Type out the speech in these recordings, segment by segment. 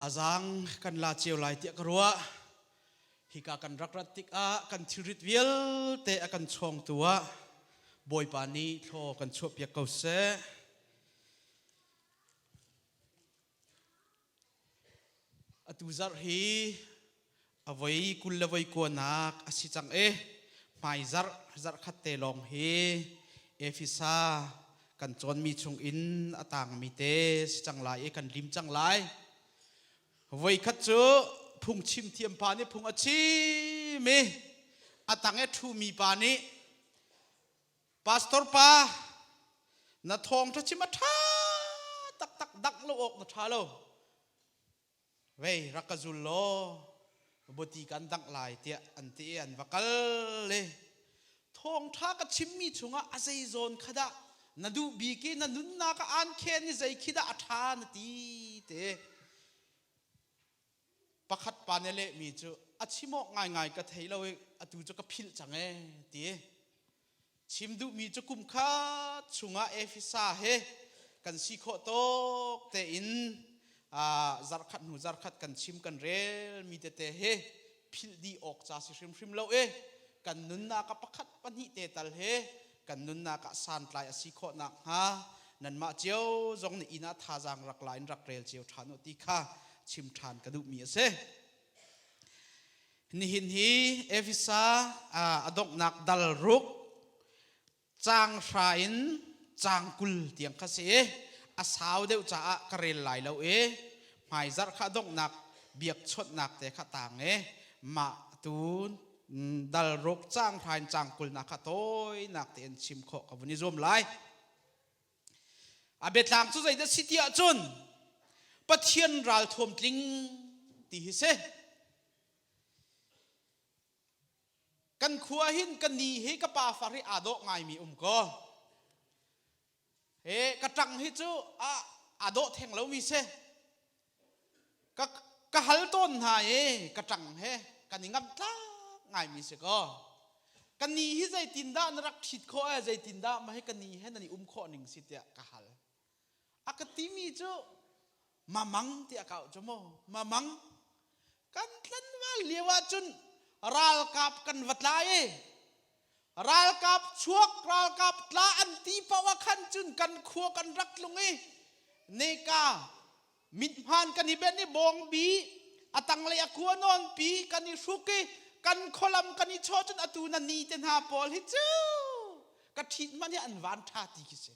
A zaang kan la cio lai tiah ka ruah. Hika kan rak rat tikah kan thilrit vialte a kan chawngtu ah Bawipa nih thlaw kan chuahpiak ko seh. Atu zarh hi a voi 20 le voi kuanak a si cang i hmai zarh zarh khat te lawng hi Efesa kan cawnmi chung in a tangmi te si cang lai i kan lim cang lai. Voi khat cu phungchim thiam pa nih phung a chim i a tang i ṭhumi pa nih Pastor pa na thawngṭha chim a ṭha taktak dangh lo awk na ṭha lo. Vei rak ka zul law buti kan dangh lai tiah an ti i an va kal le thawngṭha ka chimmi chungah a zei zawn kha dah na duh bik i na nunnak ah aan khen i zei khi dah a ṭha na ti te pakhat pa nih a lehmi cu a chim awk ngaingai ka thei lo i atu cu ka philh cang ee ti Chim duhmi cu kum khat chungah Efesa he kan si khawh tawk tein zarkhat hnu zarkhat kan chim kan rel mi tete he philh dih awk ca si hrimhrim lo e kan nunnak ah pakhat pahnih te tal he kan nunnak ah santlai a si khawh nakhnga nanmah cio zong nih inn ah thazaang rak la in rak rel cio ṭhan u ti kha chim ṭhan ka duhmi a si. Nihin hi Efesa a donghnak dal ruk caang hra in caang 20 tiang kha si i a sau deuh caah ka rel lai lo i hmaizarh kha donghnak biakchawnhnak te kha tang i mah tu dal ruk caang hra in caang 20 nak kha tawinak tein chim khawh ka vun i zuam lai. A biatlang cu zeidah si ti ahcun Pathian ralthuam tling ti hi si. Kan khua hin ka ni hi ka pa far hi aa dawh ngaimi um ko. He ka ṭang hi cu a aa dawh theng lomi si. Ka ka hal tawn hna i ka ṭang he kan i ngamh tlak ngaimi si kaw. Ka ni hi zeitindah na rak ṭhit khawh ee zeitindah mah hi ka ni he nan i um khawh ning si tiah ka hal. A ka timi cu mamang tiah ka auh cu mu. Mamang kan tlanval lio ahcun ralkap kan va tlai i ralkap chuak ralkap tla an ti paoh ah khan cun kan khua kan rak tlung i neka mithmaan kan i benh i bawngbi a tanglei a kua nawnpi kan i hruk i kan khualam kan i chawh cun atu na ni te hna pawl hi cu ka ṭhit hmanh hi an van ṭha ti khi si.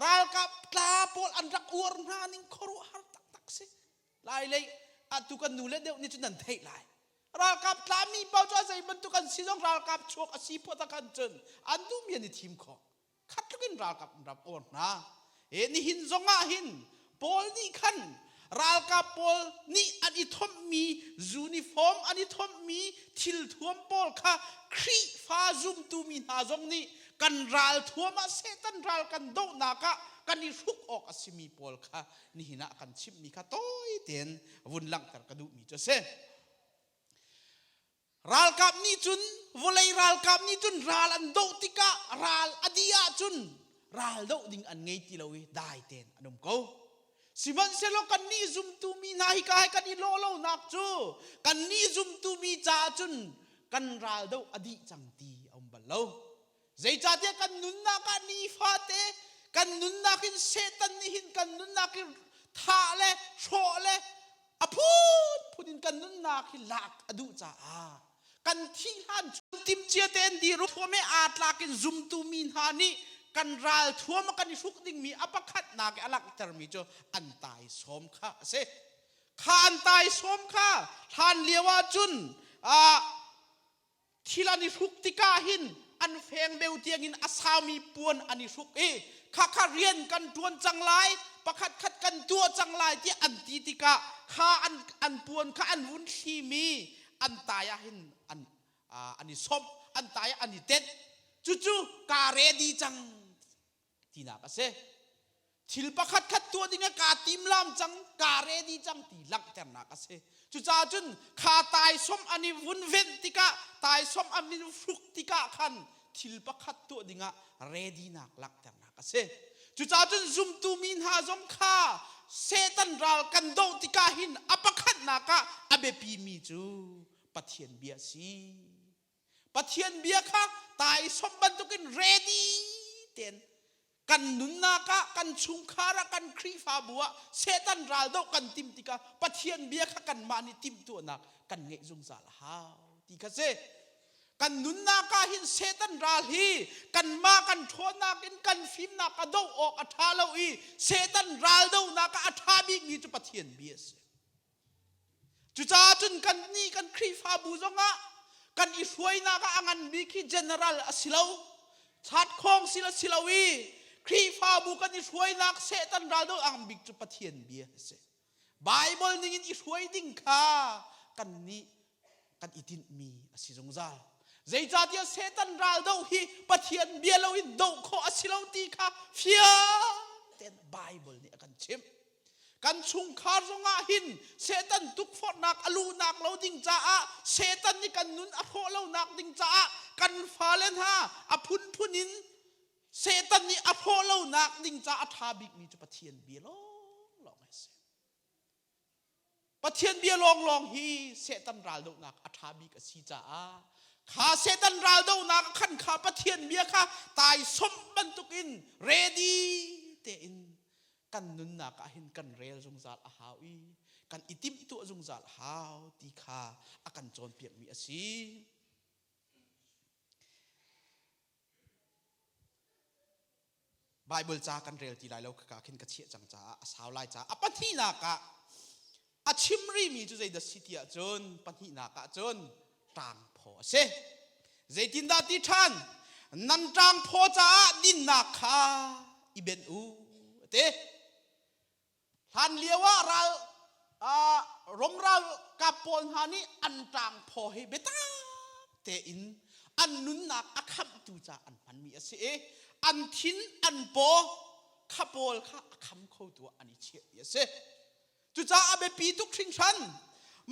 Ralkap tla pawl an rak uar hna ning khuaruahhar taktak si. Lai lei atu kan nu le deuh nih cun nan theih lai. Ralkap tlami paoh cu a zei bantuk an si zong ralkap chuak a si phot ah khan cun an duhmi an i thim khawh. Khat tluk in ralkap an rak uar hna. E nihin zong ah hin Paul nih khan ralkap pawl nih an i thomhmi uniform an i thomhmi thilthuam pawl kha Khrihfa zumtu mi hna zong nih kan ralthuam ah Satan ral kan dohnak ah kan i hruk awk a simi pawl kha nihin ah kan chimhmi kha tawi tein vun langhter ka duhmi cu a si. Ralkap nih cun vawlei ralkap nih cun ral an doh tikah ral a dih ahcun ral doh ding an ngei ti lo i dai tein an um ko. Sihmanhsehlaw kannih zumtu mi hna hika he kan i lawh lonak cu kannih zumtu mi caah cun kan ral doh a dih cang ti a um bal lo. Zeicahtiah kan nunnak ah nifate kan nunnak in Satan nih hin kan nunnak hi thah le hrawh le a phunphun in kan nunnak hi lak a duh caah kan thih hlan timcia tein dir thuam he aa tlak in zumtu mi hna nih kan ral thuam a kan i hruk dingmi a pakhatnak i a langhtermi cu an taisawm kha a si. Kha an taisawm kha hlan lio ahcun thil an i hruk tikah hin an feng deuh tiangin a saumi puan an i hruk i khakha rian kan ṭuan cang lai pakhat khat kan tuah cang lai tiah an ti tikah kha an an puan kha an vun thlimi an tai ah hin an an i somh an tai ah an i tenh cucu ka ready cang tinak a si. Thil pakhat khat tuah ding ah kaa timlam cang, kaa ready cang ti langhternak a si. Cucaah cun kha taisawm an i vun venh tikah, taisawm an in hruk tikah khan thil pakhat tuah dingah ready nak langhternak a si. Cucaah cun zumtu mi hna zong kha Satan ral kan doh tikah hin a pakhatnak ah a biapimi cu Pathian bia si. Pathian bia kha taisawm bantukin ready tein kan nunnak ah kan chungkhar ah kan Khrihfabu ah Satan ral doh kan tim tikah Pathian bia kha kanmah nih timhtuahnak kan ngeih zungzal a hau ti kha si. Kan nunnak ah hin Satan ral hi kanmah kan ṭhawnnak in kan fimnak a doh awk a ṭha lo i Satan ral dohnak ah a ṭha bikmi cu Pathian bia a si. Cucaah cun kannih kan Khrihfabu zongah kan i hruainak ah a ngan bik hi general a si lo, chatkhawng sil a si lo i Khrihfabu kan i hruainak Satan ral do ang bik cu Pathian bia a si. Bible ningin i hruai ding kha kannih kan i tinhmi a si zungzal. Zeicahtiah Satan ral doh hi Pathian bia loin doh khawh a si lo ti kha fiang tein Bible nih a kan chimh. Kan chungkhar zongah hin Satan tukforhnak a luhnak lo ding caah Satan nih kan nun a hrawh lonak ding caah kan fale hna a phunphun in Satan nih a hrawh lonak ding caah a ṭha bikmi cu Pathian bia lawnglawng a si. Pathian bia lawnglawng hi Satan raldohnak a ṭha bik a si caah kha Satan raldohnak khan kha Pathian bia kha taisawmh bantukin ready tein kan nunnak ah hin kan rel zungzal a hau i kan i timhtuah zungzal a hau ti kha a kan cawnpiakmi a si. Bible ca kan rel ti lai lo khaka khin ka chiah cang caah a sau lai caah a pahnihnak ah a chim rihmi cu zeidah si ti ahcun pahnihnak ah cun ṭangphaw a si. Zeitindah ti ṭhan? Nan ṭangphaw caah dinnak kha i benh u a ti. Hlan lio ah ral Rom ralkap pawl hna nih an ṭangphaw hi biatak tein an nunnak a khamhtu caah an hmanmi a si i an thin an paw kha pawl kha a kham khotu ah an i chiahmi a si. Cucaah a biapi tuk hringhran.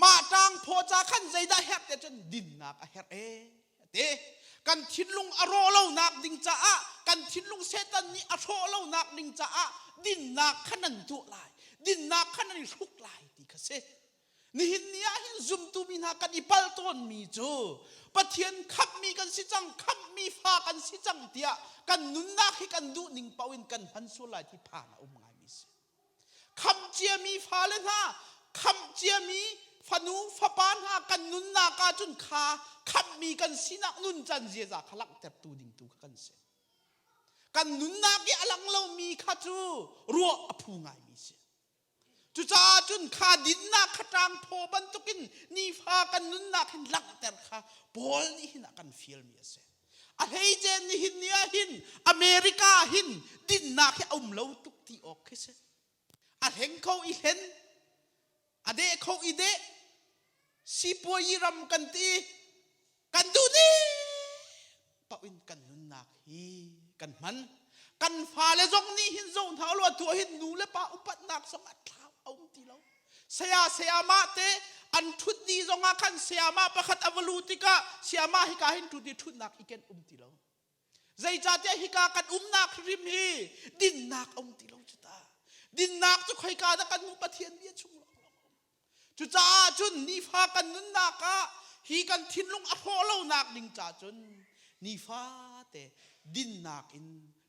Mah ṭangphaw ca khan zeidah herh te cun dinnak a herh ee a ti. Kan thinlung a rawh lonak ding caah kan thinlung Satan nih a hrawh lonak ding caah dinnak kha nan tuah lai. Dinnak kha nan i hruk lai ti kha si. Nihin ni ah hin zumtu mi hna kan i pal tawnmi cu Pathian khamhmi kan si cang, khamhmi fa kan si cang tiah kan nunnak hi kan duh ning paoh in kan hman sual lai ti phan a um ngaimi si. Khamh ciami fale hna, khamh ciami fanu fapa hna kan nunnak ahcun kha khamhmi kan sinak nuncan ziaza kha langhtertu ding tu kha kan si. Kan nunnak i a lang lomi kha cu ruah a phu ngaimi si. Cucaah cun kha dinnak kha ṭangphaw bantukin nifa kan nunnak hin langhter kha Paul nih hin a kan fialmi a si. A hleice nihin ni ah hin America hin dinnak hi a um lo tuk ti awk khi si. A hleng kho i hlen, a deh kho i deh, sipuayi ram kan ti, kan duh dih paoh in kan nunnak hi kan hman. Kan fale zong nih hin zoh hna law atu ah hin nu le pa upatnak zong a thlau a um ti lo. Saya sayama te an ṭhut dih zongah khan sayama pakhat a va luh tikah sayama hika hin ṭhut i ṭhutnak i ken um ti lo. Zeicahtiah hika kan umnak hrim hi dinnak a um ti lo cu ta. Dinnak cu khoika dah kan hmuh Pathian bia chung lawnglawng a um. Cucaah cun nifa kan nunnak ah hi kan thinlung a hrawh lonak ding ca cun nifate dinnak in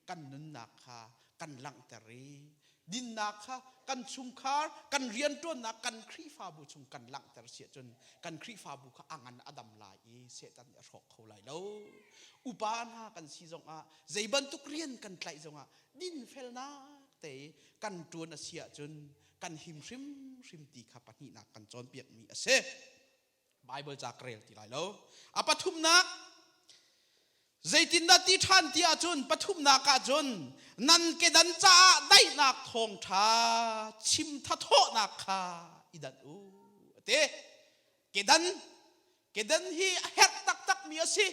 kan nunnak kha kan langhter i dinnak kha kan chungkhar kan rianṭuannak kan Khrihfabu chung kan langhter si ahcun kan Khrihfabu kha a ngan a dam lai i Satan nih a hrawk kho lai lo. Upa hna kan si zongah zei bantuk rian kan tlaih zongah dinfelnak te kan ṭuan a si ahcun kan him hrimhrim ti kha pahnihnak kan cawnpiakmi a si. Bible ca ka rel ti lai lo. A pathumnak zeitindah ti ṭhan ti ahcun pathumnak ahcun nan kedan caah daihnak thawngṭha chim thathawhnak kha i danh u a ti. Kedan kedan hi a herh taktakmi a si.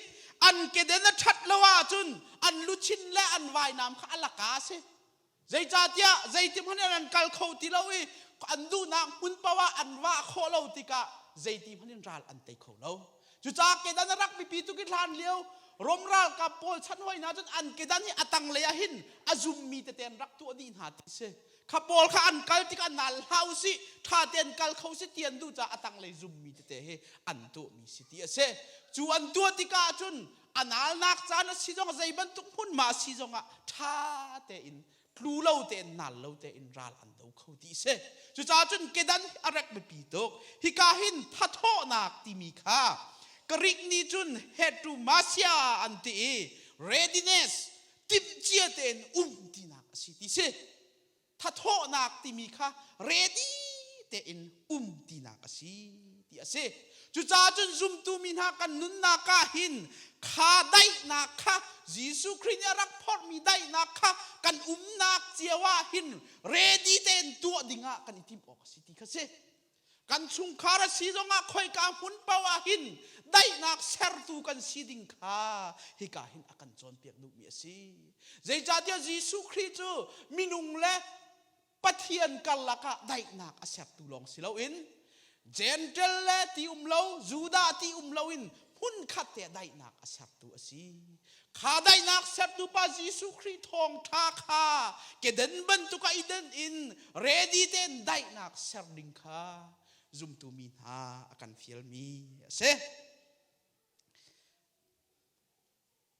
An kedan a ṭhat lo ahcun an luchin le an vainam kha a laka a si. Zeicahtiah zeiti hmanh in an kal kho ti lo i an duhnak hmun paoh ah an vah khawh lo tikah zeiti hmanh in ral an tei kho lo. Cucaah kedan a rak biapi tuk i hlan lio Rom ralkap pawl chan hoi hna cun an kedan hi a tanglei ah hin a zummi tete an rak tuah dih hna ti si. Kha pawl kha an kal tikah nal hlah usih, ṭha tein kal kho si ti an duh caah a tanglei zummi tete hi an tuahmi si ti a si. Cu an tuah tikah cun a nalnak caan a si zong zei bantuk hmunhma a si zongah ṭha tein tlu lo tein nal lo tein ral an do kho ti si. Cucaah cun kedan a rek biapi tuk. Hika hin thathawhnak timi kha Greek nih cun hetumasia an ti i readiness timhcia tein um tinak a si ti si. Thathawhnak timi kha ready tein um tinak a si ti a si. Cucaah cun zumtu mi hna kan nunnak ah hin kha daihnak kha Jesuh Khrih nih a rak phorhmi daihnak kha kan umnak cio ah hin ready tein tuah dingah kan i timh awk a si ti kha si. Kan chungkhar a si zongah khoika hmun paoh ah hin daihnak sertu kan si ding kha hika hin a kan cawnpiak duhmi a si. Zeicahtiah Jesuh Khrih cu minung le Pathian karlak ah daihnak a sertu lawng si loin Gentle le ti um lo, Judah ti um loin hmunkhat te daihnak a sertu a si. Kha daihnak sertu pa Jesuh Khrih thawngṭha kha keden bantuk ah i den in ready tein daihnak ser ding kha zumtu mi hna a kan fialmi a si.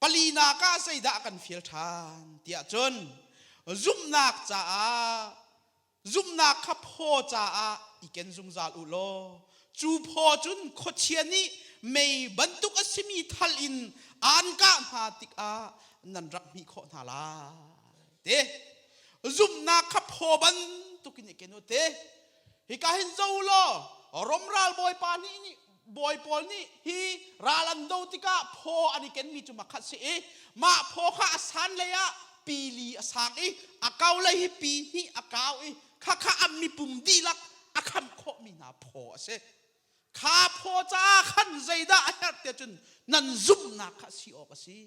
Palinak ah zeidah a kan fial ṭhan tiah cun zumhnak caah zumhnak kha phaw caah i ken zungzal u law cu phaw cun khuachia nih mei bantuk a simi thal in aan kah hna tikah nan rak hmih khawh hna lai te zumhnak kha phaw bantukin i ken u te hika hin zo law Rom ralbawipa nih nih bawi pawl nih hi ral an do tikah phaw an i kenmi cu makhat si i mah phaw kha a san lei ah pi li a sang i a kau lei hi pi hnih a kau i khakha an mipum dihlak a khamh khawhmi hna phaw a si. Kha phaw caah khan zeidah a herh tiah cun nan zumhnak kha si awk a si.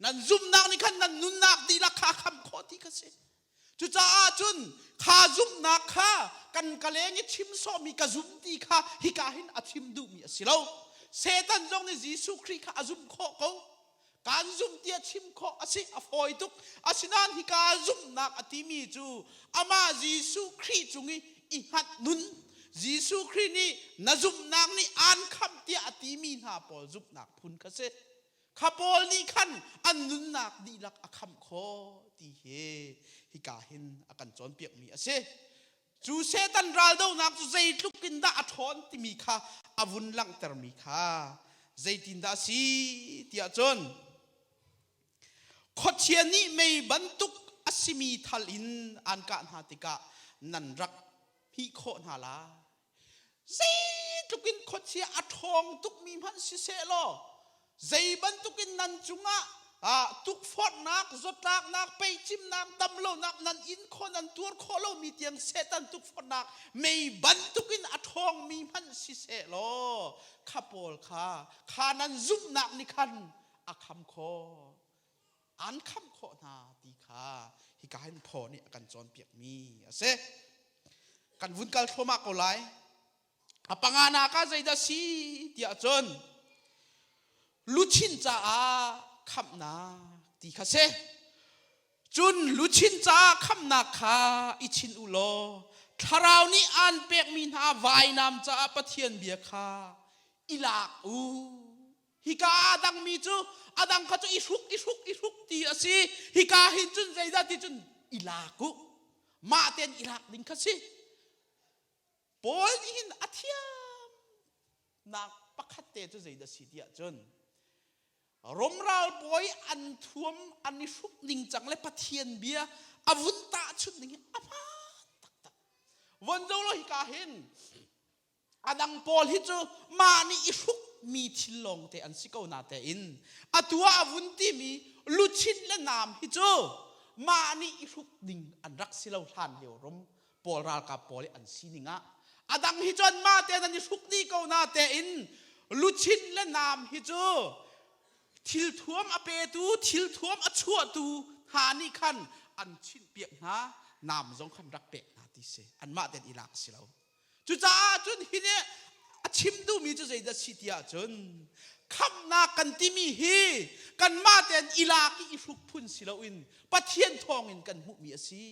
Nan zumhnak nih khan nan nunnak dihlak kha a khamh khawh ti kha si. Cucaah cun kha zumhnak kha kan ka leng i chim sawhmi ka zum ti kha hika hin a chim duhmi a si lo. Satan zong nih Jesuh Khrih kha a zumh khawh ko. Kan zumh tiah chim khawh a si, a fawi tuk. Asinain hika zumhnak a timi cu amah Jesuh Khrih cung i i hngat nun. Jesuh Khrih nih na zumhnak nih aan khamh tiah a timi hna pawl zumhnak phun kha si. Kha pawl nih khan an nunnak dihlak a khamh khawh ti hi hika hin a kan cawnpiakmi a si. Cu Satan raldohnak cu zeitluk in dah a ṭhawn timi kha a vun langhtermi kha zeitindah a si tiah cun khuachia nih mei bantuk a simi thal in an kah hna tikah nan rak hmih khawh hna lai. Zeitluk in khuachia a ṭhawng tukmi hmanh siseh law zei bantukin nan cungah tukforhnak, zawtlaknak, peicimnak, damlonak nan in khawh nan tuar khawh lomi tiang Satan tukforhnak mei bantukin a ṭhawngmi hmanh siseh law kha pawl kha kha nan zumhnak nih khan a kham khawh an khamh khawh hna ti kha hika hin phaw nih a kan cawnpiakmi a si. Kan vun kal thluahmah ko lai. A panganak ah zeidah si tiah cun luchin caah khamhnak ti kha si. Cun luchin caah khamhnak kha i chin u law thlarau nih aan pekmi hna vainam caah Pathian bia kha i lak u. Hika a dangmi cu a dang kha cu i hruk i hruk i hruk ti a si. Hika hin cun zeidah ti cun i lak u. Mah tein i lak ding kha si. Paul nih hin a thiamnak pakhat te cu zeidah si tiah cun Rom ralbawi an thuam an i hruk ning cang le Pathian bia a vun tahchunh ning hi a hmaan taktak. Von zo lo hika hin A dang pawl hi cu mah nih i hrukmi thil lawngte an si ko natein atu ah a vun timi luchin le naam hi cu mah nih i hruk ding an rak si lo hlan lio rum pawl ralkap pawl i an sining ah a dang hi cu anmah tein an i hruk dih ko natein luchin le naam hi cu thilthuam a petu thilthuam a chuahtu hna nih khan an chinhpiak hna naam zong khan rak pek hna ti si anmah tein i lak si lo. Cucaah cun hi nih a chim duhmi cu zeidah si ti ahcun khamhnak kan timi hi kanmah tein i lak i i hruk phun si loin Pathian thawngin kan hmuhmi a si.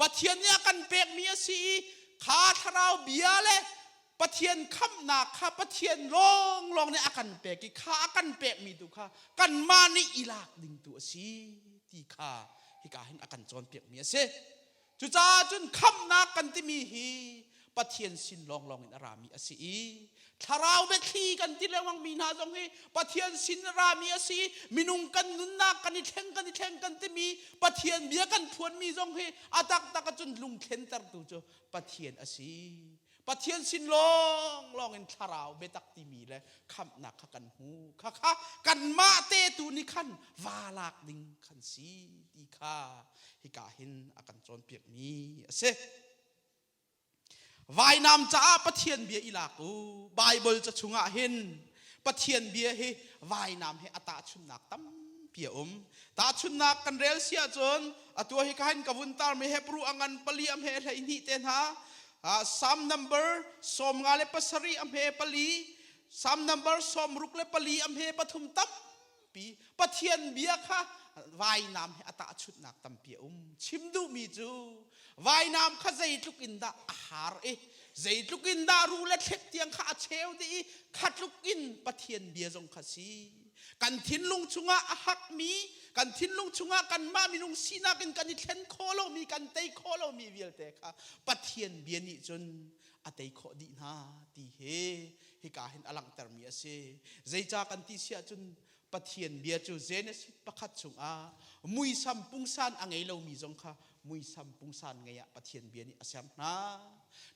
Pathian nih a kan pekmi a si i kha thlarau bia le Pathian khamhnak kha Pathian lawnglawng nih a kan pek i kha a kan pekmi tu kha kanmah nih i lak ding tu a si ti kha hika hin a kan cawnpiakmi a si. Cucaah cun khamhnak kan timi hi Pathian sin lawnglawng in a rami a si i thlarau biathli kan ti lengmang mi hna zong hi Pathian sin a rami a si i minung kan nunnak kan i thleng kan i thleng kan timi Pathian bia kan phuanmi zong hi a taktak ahcun lungthlentertu cu Pathian a si. Pathian sin lawnglawng in thlarau biatak timi le khamhnak kha kan hmu. Khakha kanmah te tu nih khan va lak ding kan si ti kha hika hin a kan cawnpiakmi a si. Vainam caah Pathian bia i lak u. Bible ca chungah hin Pathian bia hi vainam he a tahchunhnak tampi a um. Tahchunhnak kan rel si ahcun atu hi ka hin ka vun tarmi Hebrew a ngan pali a hme 12 te hna Psalm number 57 a hme pali Psalm number 64 a hme pathum tampi Pathian bia kha vainam he a tahchunhnak tampi a um. Chim duhmi cu vainam kha zeitluk in dah a har i zeitluk in dah ru le thlek tiang kha a cheu dih i kha tluk in Pathian bia zong kha si. Kan thinlung chungah a hakmi, kan thinlung chungah kanmah minung sinak in kan i thlen khawh lomi, kan tei khawh lomi vialte kha Pathian bia nih cun a tei khawh dih hna ti hi hika hin a langhtermi a si. Zeicah kan ti si ahcun Pathian bia cu Genesis pakhat chungah muisam pungsan a ngei lomi zong kha muisam pungsan ngei ah Pathian bia nih a ser hna.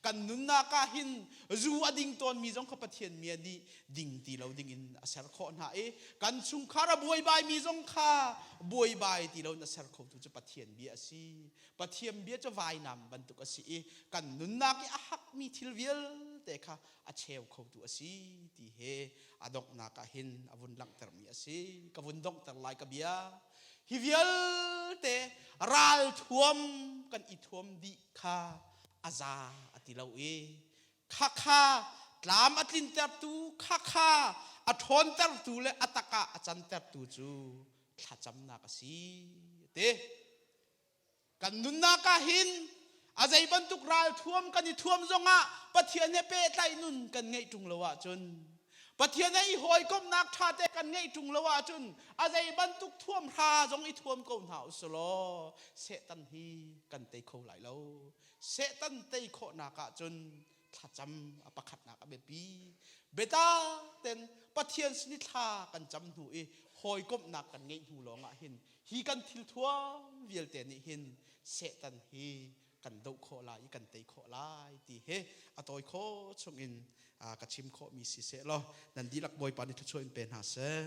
Kan nunnak ah hin zu a ding tawnmi zong kha Pathian bia nih ding ti lo ding in a ser khawh hna i kan chungkhar a buaibai mi zong kha buaibai ti lo in a ser khotu cu Pathian bia a si. Pathian bia cu vainam bantuk a si i kan nunnak i a hakmi thil vialte kha a cheu khotu a si ti he a donghnak ah hin a vun langhtermi a si. Ka vun donghter lai ka bia. Hi vialte ralthuam kan i thuam dih kha a za a ti lo i khakha tlam a tlintertu khakha a ṭhawntertu le a tak ah a cantertu cu thlacamnak a si ti. Kan nunnak ah hin a zei bantuk ralthuam kan i thuam zongah Pathian he pehtlaih nun kan ngeih ṭung lo ahcun Pathian he i hawikomhnak ṭha te kan ngeih ṭung lo ahcun a zei bantuk thuam hra zong i thuam ko hna usih law Satan hi kan tei kho lai lo. Satan tei khawhnak ahcun thlacam a pakhatnak a biapi. Biatak ten Pathian sin i thla kan cam hnu i hawikomhnak kan ngeih hnu lawngah hin hi kan thil thuam vialte nih hin Satan hi kan doh khawh lai i kan tei khawh lai ti hi a tawi khawh chungin ka chim khawhmi si seh law nan dihlak Bawipa nih thluachuah in pe hna seh.